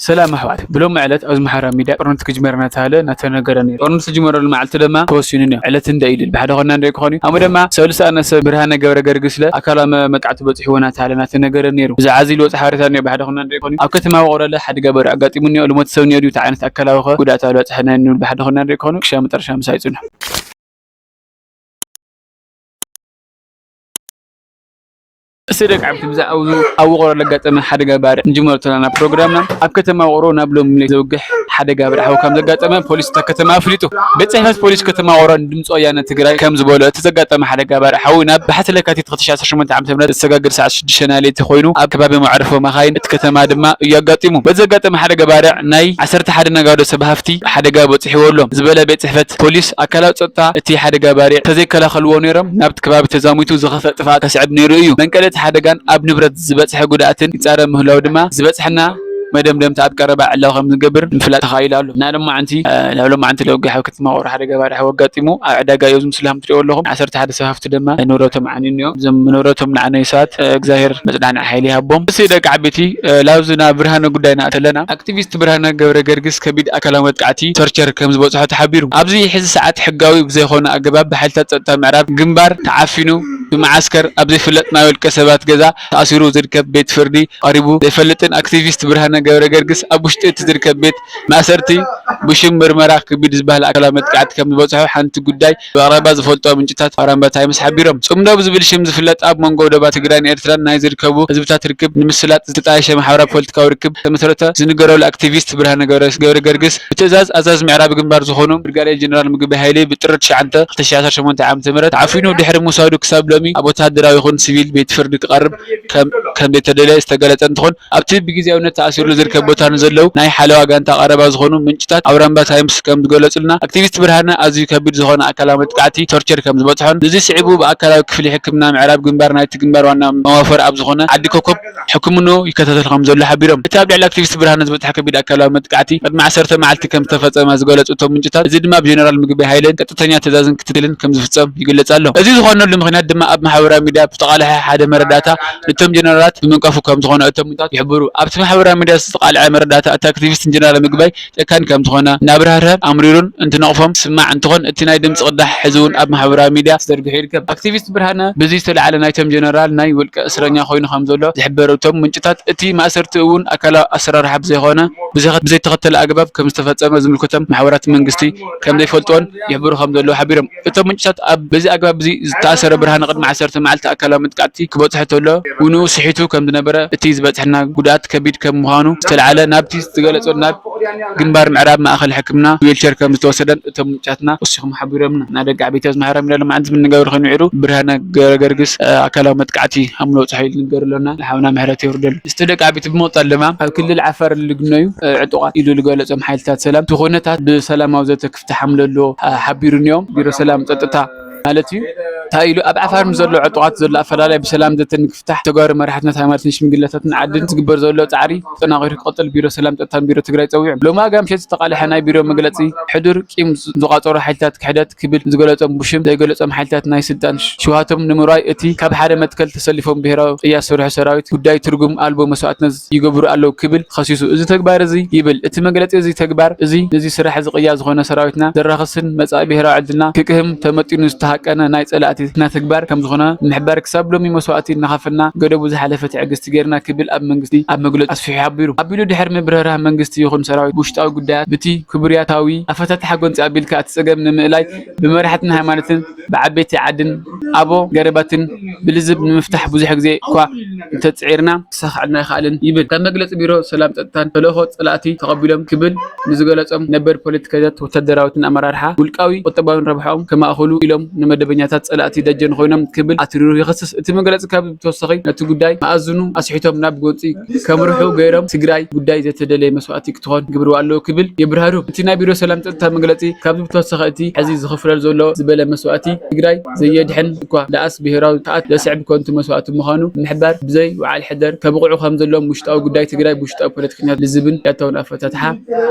ሰላም ኣሕዋት፣ ብሎም ዕለት ኣብዚ ማሕበራዊ ሚድያ ጦርነት ክጅመር እናተባህለ እናተነገረ ነይሩ። ጦርነት ዝጅመረሉ መዓልቲ ድማ ተወሲኑ ነይሩ። ዕለት እንደ ኢልል ብሓደ ኮና እንደ ይኮኑ ኣሙ ድማ ሰብልስ ኣነሰ ብርሃነ ገብረ ገርግስለ ኣካላዊ መጥቃዕቲ በፂሕዎ እናተባህለ እናተነገረ ነይሩ። ብዛዕባ እዚ ልወፅ ሓበሬታ ነይሩ። ብሓደ ኮና እንደ ይኮኑ ኣብ ከተማ ውቕሮለ ሓደጋ በርዕ ኣጋጢሙ ነይሩ። ልሞት ሰብ ነይሩ። እንታይ ዓይነት ኣካላዊ ከ ጉድኣት ኣልበፅሐና ንብል ብሓደ ኮና እንደ ይኮኑ ክሻ መጠረሻ ምሳይ ይፅንሑ። እሰይ ደቂ ዓብቲ፣ ብዛዕባ ኣብዚ ኣብ ውቕሮ ለጋጠመ ሓደጋ ባርዕ ንጅመሮ ተለና ፕሮግራምና። ኣብ ከተማ ውቕሮ ናብ ሎም ዘውግሕ ሓደጋ ባርዕ ሓዊ ከም ዘጋጠመ ፖሊስ እታ ከተማ ኣፍሊጡ። ቤት ጽሕፈት ፖሊስ ከተማ ውቕሮ ንድምፂ ወያነ ትግራይ ከም ዝበሎ፣ እቲ ዘጋጠመ ሓደጋ ባርዕ ሓዊ ናብ ባሕቲ ለካቲት ክልተ ሺሕ ዓሰርተ ሸሞንተ ዓመተ ምህረት ዝሰጋገር ሰዓት ሽዱሽተ ናይ ለይቲ ኮይኑ፣ ኣብ ከባቢ መዕርፎ መኻይን እቲ ከተማ ድማ እዩ ኣጋጢሙ። በዚ ዘጋጠመ ሓደጋ ባርዕ ናይ ዓሰርተ ሓደ ነጋዶ ሰብ ሃፍቲ ሓደጋ በፂሕዎ ኣሎ ዝበለ ቤት ጽሕፈት ፖሊስ፣ ኣካላት ጸጥታ እቲ ሓደጋ ባርዕ ተዘይከላኸልዎ ነይሮም ናብቲ ከባቢ ተዛሚቱ ዝኸፍአ ጥፍኣት ከስዕብ ነይሩ እዩ። መንቀሊ እቲ ሓደጋን ኣብ ንብረት ዝበጽሐ ጉድኣትን ይጻረብ ምህላው ድማ ዝበጽሐና መደምደምታ ኣብ ቀረባ ዕላዊ ከም ዝገብር ምፍላጥ ተኻኢሉ ኣሎ። እና ሎማዓንቲ፣ እ፣ ናብ ሎማዓንቲ ለውግሕ ኣብ ከተማ ውቕሮ ሓደጋ ባርዕ ኣጋጢሙ ኣብ ዕዳጋ እዩ። እዚ ምስሊ ከም ትሪእዎ ኣለኹም ዓሰርተ ሓደ ሰብ ሃፍቲ ድማ ንብረቶም ዓንዩ እኒኦ። እዞም ንብረቶም ንዓነዩ ሰባት፣ እ፣ እግዚኣብሔር መጽናዕኒ ሓይሊ ይሃቦም። እሲ ደቂ ዓበይቲ፣ እ፣ ላብዚ ናብ ብርሃነ ጉዳይ ንኣተለና። ኣክቲቪስት ብርሃነ ገብረ ገርግስ ከቢድ ኣካላዊ መጥቃዕቲ ቶርቸር ከም ዝበጽሖ ተሓቢሩ። ኣብዚ ሕዚ ሰዓት ሕጋዊ ብዘይኮነ ኣገባብ ብሓይልታት ጸጥታ ምዕራብ ግንባር ተዓፊኑ ብመዓስከር ኣብ ዘይፍለጥ ናይ ውልቀ ሰባት ገዛ ተኣሲሩ ዝርከብ ቤት ፍርዲ ቀሪቡ ዘይፈልጥን ኣክቲቪስት ብርሃነ ገብረ ገርግስ ኣብ ውሽጢ እቲ ዝርከብ ቤት ማእሰርቲ ብሽም ምርመራ ከቢድ ዝበሃል ኣካላዊ መጥቃዕቲ ከም ዝበጽሖ ሓንቲ ጉዳይ ብቐረባ ዝፈልጦ ምንጭታት ኣውራምባ ታይምስ ሓቢሮም። ጽምዶ ብዝብል ሽም ዝፍለጥ ኣብ መንጎ ዶባት ትግራይን ኤርትራን ናይ ዝርከቡ ህዝብታት ርክብ ንምስላጥ ዝተጣየሸ ማሕበራዊ ፖለቲካዊ ርክብ ዝተመስረተ ዝንገረሉ ኣክቲቪስት ብርሃነ ገብረ፣ ገብረ ገርግስ ብትእዛዝ ኣዛዚ ምዕራብ ግንባር ዝኾኑ ብርጋዴር ጀነራል ምግበይ ሃይለ ብጥሪ ትሽዓተ ክልተ ሺሕ ዓሰርተ ሸሞንተ ዓመተ ምህረት ተዓፊኑ ድሕሪ ምውሳዱ ክሳብ ሎሚ ኣብ ወተሃደራዊ ይኹን ሲቪል ቤት ፍርዲ ክቐርብ ከም፣ ከም ዘይተደለየ ዝተገለጸ እንትኾን ኣብቲ ብግዜያውነት ተኣሲሩሉ ዝርከብ ቦታ ንዘለዉ ናይ ሓለዋ ጋንታ ቀረባ ዝኾኑ ምንጭታት ኣውራምባ ታይምስ ከም ዝገለጹልና፣ ኣክቲቪስት ብርሃነ ኣዝዩ ከቢድ ዝኾነ ኣካላዊ መጥቃዕቲ፣ ቶርቸር፣ ከም ዝበጽሖን፣ እዚ ስዒቡ ብኣካላዊ ክፍሊ ሕክምና ምዕራብ ግንባር ናይቲ ግንባር ዋና መዋፈሪ ኣብ ዝኾነ ዓዲ ኮኮብ ሕክምንኡ ይከታተል ከም ዘሎ ሓቢሮም። እቲ ኣብ ልዕሊ ኣክቲቪስት ብርሃነ ዝበጽሐ ከቢድ ኣካላዊ መጥቃዕቲ ቅድሚ ዓሰርተ መዓልቲ ከም ዝተፈጸመ ዝገለጹ እቶም ምንጭታት፣ እዚ ድማ ብጀነራል ምግበይ ሃይለን ቀጥተኛ ትእዛዝን ክትትልን ከም ዝፍጸም ይግለጽ ኣሎ። እዚ ዝኾነሉ ምኽንያት ድማ ኣብ ማሕበራዊ ሚድያ ብዝተቓልሐ ሓደ መረዳእታ ነቶም ጀነራላት ብምንቃፉ ከም ዝኾነ እቶም ምንጭታት ይሕብሩ። ኣብቲ ማሕበራዊ ሚድያ ዝተቓልዐ መረዳእታ እቲ ኣክቲቪስት ንጀነራል ምግበይ ጨካን ከም ዝኾነ እናብራህርሀ ኣምሪሩን እንትነቕፎም ዝስማዕ እንትኾን፣ እቲ ናይ ድምፂ ቅዳሕ ሕዚ እውን ኣብ ማሕበራዊ ሚድያ ተዘርጊሑ ይርከብ። ኣክቲቪስት ብርሃነ ብዚ ዝተለዓለ ናይቶም ጀነራል ናይ ውልቀ እስረኛ ኮይኑ ከም ዘሎ ዝሕበሩ እቶም ምንጭታት፣ እቲ ማእሰርቲ እውን ኣካላዊ ኣሰራርሓ ብዘይኮነ ብዘይከ-፣ ብዘይተኸተለ ኣግባብ ከም ዝተፈጸመ ዝምልከቶም ማሕበራት መንግስቲ ከም ዘይፈልጥዎን ይሕብሩ ከም ዘለዉ ሓቢሮም። እቶም ምንጭታት ኣብ በዚ ኣግባብ እዚ ዝተኣሰረ ብርሃነ ቅድሚ ዓሰርተ መዓልቲ ኣካላዊ መጥቃዕቲ ክበጽሖ ተሎ ውንኡ ስሒቱ ከም ዝነበረ፣ እቲ ዝበጽሐና ጉድኣት ከቢድ ከም ምዃኑ ዝተለዓለ ናብቲ ዝገለጾ ናብ ግንባር ምዕራብ ማእከል ሕክምና ዊልቸር ከም ዝተወሰደን እቶም ምንጫትና ወሲኹም ሓቢሮምና። ናይ ደቂ ዓበይቲ ኣብዚ ማሕበራዊ ሚድያ ሎማዓንቲ ዝብል ንገብር ኮይኑ ውዒሩ ብርሃነ ገረገርግስ፣ እ፣ ኣካላዊ መጥቃዕቲ ሃምሎ ጸሓይ ንገር ኣሎና። ንሓውና ምሕረት የውርደሉ። እስቲ ደቂ ዓበይቲ ብምቕጻል ድማ ኣብ ክልል ዓፋር ልግነዩ፣ እ፣ ዕጡቓት ኢሉ ዝገለጾም ሓይልታት ሰላም፣ እቲ ኩነታት ብሰላማዊ ዘተ ክፍታሕ ሃምሎ ኣሎ፣ እ፣ ሓቢሩ እኒኦም። ቢሮ ሰላም ጸጥታ ማለት እዩ። እንታይ ኢሉ ኣብ ዓፋር ንዘሎ ዕጡቓት ዘሎ ኣፈላላይ ብሰላም ዘተ ንክፍታሕ ተጋሩ መራሕትነት ሃይማኖትን ሽምግለታትን ዓድን ዝግበር ዘሎ ጻዕሪ ተጠናኺሩ ክቕጽል ቢሮ ሰላም ጸጥታን ቢሮ ትግራይ ጸዊዑ። ሎማጋ ምሸት ዝተቓልሐ ናይ ቢሮ መግለጺ ሕዱር ቂም ዝቋጸሩ ሓይልታት ክሕደት ክብል ዝገለጾም ብሽም ዘይገለጾም ሓይልታት ናይ ስልጣን ሽውሃቶም ንምርዋይ እቲ ካብ ሓደ መትከል ተሰሊፎም ብሄራዊ ቅያ ዝሰርሑ ሰራዊት ጉዳይ ትርጉም ኣልቦ መስዋዕትነት ይገብሩ ኣለዉ ክብል ከሲሱ። እዚ ተግባር እዚ ይብል እቲ መግለጺ፣ እዚ ተግባር እዚ ነዚ ስራሕ እዚ ቅያ ዝኾነ ሰራዊትና ዘራኽስን መጻኢ ብሄራዊ ዕድልና ክቅህም ተመጢኑ ዝተሃቀነ ናይ ጸላእትና ተግባር ከም ዝኾነ ምሕባር፣ ክሳብ ሎሚ መስዋእቲ እናኸፈልና ገደቡ ዝሓለፈ ትዕግስቲ ጌርና ክብል ኣብ መንግስቲ ኣብ መግለጺ ኣስፊሑ ሓቢሩ። ኣቢሉ ድሕሪ ምብርህራህ መንግስቲ ይኹን ሰራዊት ውሽጣዊ ጉዳያት ብቲ ክቡርያታዊ ኣፈታትሓ ጎንጺ ኣቢልካ እቲ ጸገም ንምእላይ ብመራሕትን ሃይማኖትን ብዓበይቲ ዓድን ኣቦ ገረባትን ብልዝብ ንምፍታሕ ብዙሕ ግዜ እኳ እንተጽዒርና ክሳኽዐልና ኣይኸኣለን ይብል። ካብ መግለጺ ቢሮ ሰላም ጸጥታን ተልእኾ ጸላእቲ ተቐቢሎም ክብል ንዝገለጾም ነበር ፖለቲካታት ወታደራዊትን ኣመራርሓ ውልቃዊ ቁጠባዊን ረብሓኦም ከማእኸሉ ኢሎም ንመደበኛታት ጸላእቲ ደጀን ኮይኖም ክብል ኣትሪሩ ይኸስስ። እቲ መግለጺ ካብ ብተወሳኺ ነቲ ጉዳይ መኣዝኑ ኣስሒቶም ናብ ጎንጺ ከምርሑ ገይሮም ትግራይ ጉዳይ ዘይተደለየ መስዋእቲ ክትኾን ግብርዋ ኣለዉ ክብል የብርሃሩ። እቲ ናይ ቢሮ ሰላም ጸጥታ መግለጺ ካብዚ ብተወሳኺ እቲ ሕዚ ዝኽፍለል ዘሎ ዝበለ መስዋእቲ ትግራይ ዘየድሕን እኳ ደኣስ ብሄራዊ ተኣት ዘስዕብ ከንቱ መስዋእቲ ምዃኑ ምሕባር ብዘይ ውዓል ሕደር ከብቕዑ ከም ዘለዎም ውሽጣዊ ጉዳይ ትግራይ ብውሽጣዊ ፖለቲከኛት ልዝብን ያታውን ኣፈታትሓ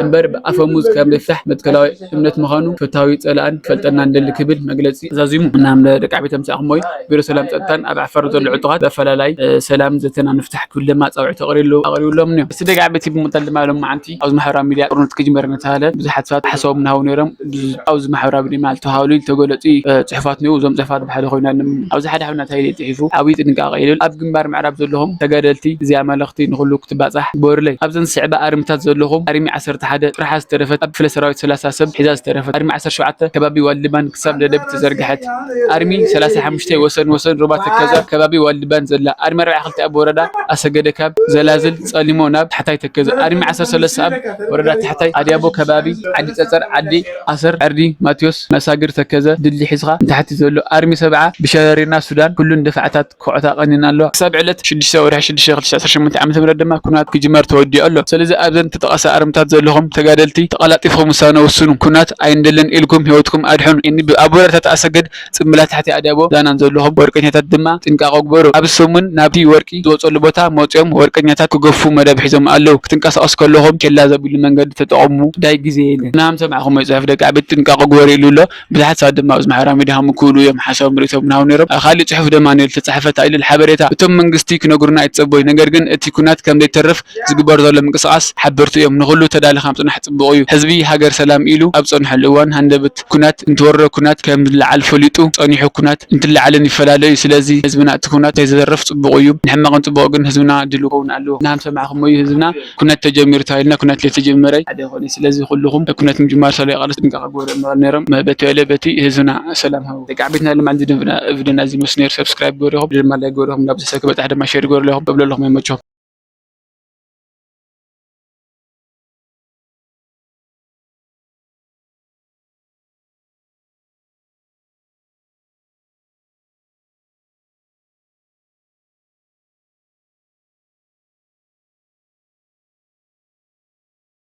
እምበር ብኣፈሙዝ ከም ዘይፍታሕ መትከላዊ እምነት ምዃኑ ፈታዊ ጸላእን ክፈልጠና ንደሊ ክብል መግለጺ ዛዚሙ። እናም ደቂ ዓበይቲ ኣምጻእኹም ወይ ቢሮ ሰላም ጸጥታን ኣብ ዓፋር ዘሎ ዕጡቓት ብኣፈላላይ፣ እ፣ ሰላም ዘተና ንፍታሕ ክብል ድማ ጻውዒት ኣቕሪሉ-፣ ኣቕሪብሎም እዮም። እስቲ ደቂ ዓበይቲ ብምቕጻል ድማ ሎማዓንቲ ኣብዚ ማሕበራዊ ሚድያ ጦርነት ክጅመር እናተባህለ ብዙሓት ሰባት ሓሳቦም እናሃቡ ነይሮም። ብዙ-፣ ኣብዚ ማሕበራዊ ሚድያ ማለት ተሃሉ ዝተገለጹ፣ እ፣ ጽሑፋት ነይሩ። እዞም ጽሑፋት ብሓደ ኮይና ንም-፣ ኣብዚ ሓደ ሓውና እንታይ ኢሉ ጽሒፉ ዓብዪ ጥንቃቄ ኢሉ ኣብ ግንባር ምዕራብ ዘለኹም ተጋደልቲ እዚኣ መልእኽቲ ንኹሉ ክትባጻሕ ግበሩለይ። ኣብዘን ዝስዕባ ኣርምታት ዘለኹም ኣርሚ ዓሰርተ ሓደ ጥርሓ ዝተረፈት ኣብ ክፍለ ሰራዊት ሰላሳ ሰብ ሒዛ ዝተረፈት ኣርሚ ዓሰርተ ሸውዓተ ከባቢ ዋልድባን ክሳብ ደደቢት ተዘርግሐት። ኣርሚ ሰላሳ ሓሙሽተ ወሰን ወሰን ሩባ ተከዘ ከባቢ ዋልድባን ዘላ። ኣርሚ ኣርባዕተ ክልተ ኣብ ወረዳ ኣሰገደ ካብ ዘላዝል ጸሊሞ ናብ ታሕታይ ተከዘ። ኣርሚ ዓሰርተ ሰለስተ ኣብ ወረዳ ታሕታይ ኣድያቦ ከባቢ ዓዲ ጸጸር ዓዲ ኣሰር ዕርዲ ማቴዎስ መሳግር ተከዘ ድልድል ሒዝኻ ንታሕቲ ዘሎ። ኣርሚ ሰብዓ ብሸረሪና ሱዳን ኩሉን ደፋዕታት ክኾዕታ ቀኒና ኣለዋ። ክሳብ ዕለት ሽዱሽተ ወርሒ ሽዱሽተ ክልተ ሺሕ ዓሰርተ ሸሞንተ ዓመተ ምህረት ድማ ኩናት ክጅመር ተወዲኡ ኣሎ። ስለዚ ኣብዘን ተጠቐሳ ኣርምታት ዘለኹም ተጋደልቲ ተቐላጢፍኩም ውሳነ ወስኑ። ኩናት ኣይንደልን ኢልኩም ህይወትኩም ኣድሕኑ። እኒ ብ-፣ ኣብ ወረዳታት ኣሰገድ ጽምብላ ታሕቲ ኣድያቦ ዛናን ዘለኹም ወርቀኛታት ድማ ጥንቃቐ ግበሩ። ኣብዚ ሰሙን ናብቲ ወርቂ ዝወጸሉ ቦታ መጺኦም ወርቀኛታት ክገፉ መደብ ሒዞም ኣለዉ። ክትንቀሳቐሱ ከለኹም ኬላ ዘቢሉ መንገዲ ተጠቐሙ። ዳይ ግዜ የለን። ናም ሰማዕኹም ወይ ጽሑፍ ደቂ ዓበይቲ ጥንቃቐ ግበሩ ኢሉ ኣሎ። ብዙሓት ሰባት ድማ ኣብዚ ማሕበራዊ ሚድያ ከም ክብሉ እዮም ሓሳቦም ርእይቶም እናሃቡ ነይሮም። ኣብ ካሊእ ጽሑፍ ድማ ነይሩ ተጻሕፈ እንታይ ኢሉ ሓበሬታ እቶም መንግስቲ ክነግሩና ኣይትጸበዩ። ነገር ግን እቲ ኩናት ከም ዘይተርፍ ዝግበር ዘሎ ምንቅስቓስ ሓበርቲ እዮም። ንኹሉ ተዳሊኻ ምጽናሕ ጽቡቕ እዩ። ህዝቢ ሃገር ሰላም ኢሉ ኣብ ጸንሐሉ እዋን ሃንደበት ኩናት እንትወርዶ ኩናት ከም ዝለዓል ፈሊጡ ጸኒሑ ኩናት እንትለዓልን ይፈላለ እዩ። ስለዚ ህዝብና እቲ ኩናት ተዘረፍ ጽቡቕ እዩ። ንሕማቕን ጽቡቕ ግን ህዝብና ድሉ ክኸውን ኣለዎ። ናም ሰማዕኹም እዩ ህዝብና ኩናት ተጀሚሩ ተባሂልና ኩናት ለተጀመረ ሓደ ይኾነ። ስለዚ ኩልኹም ኩናት ምጅማር ሳለ ይቓለስ ጥንቃቐ ግበሩ እናበሉ ነይሮም። በቲ በለ በቲ ህዝብና ሰላም ሃቡ። ደቂ ዓበይትና ልማዓንቲ ድንፍና እብድና እዚ መስነር ሰብስክራይብ ገበርኹም ድማ ላይክ ገበርኹም ናብ ዘሰክ በጻሕ ድማ ሸር ገበርለኹም እብለለኹም ይመችኹም።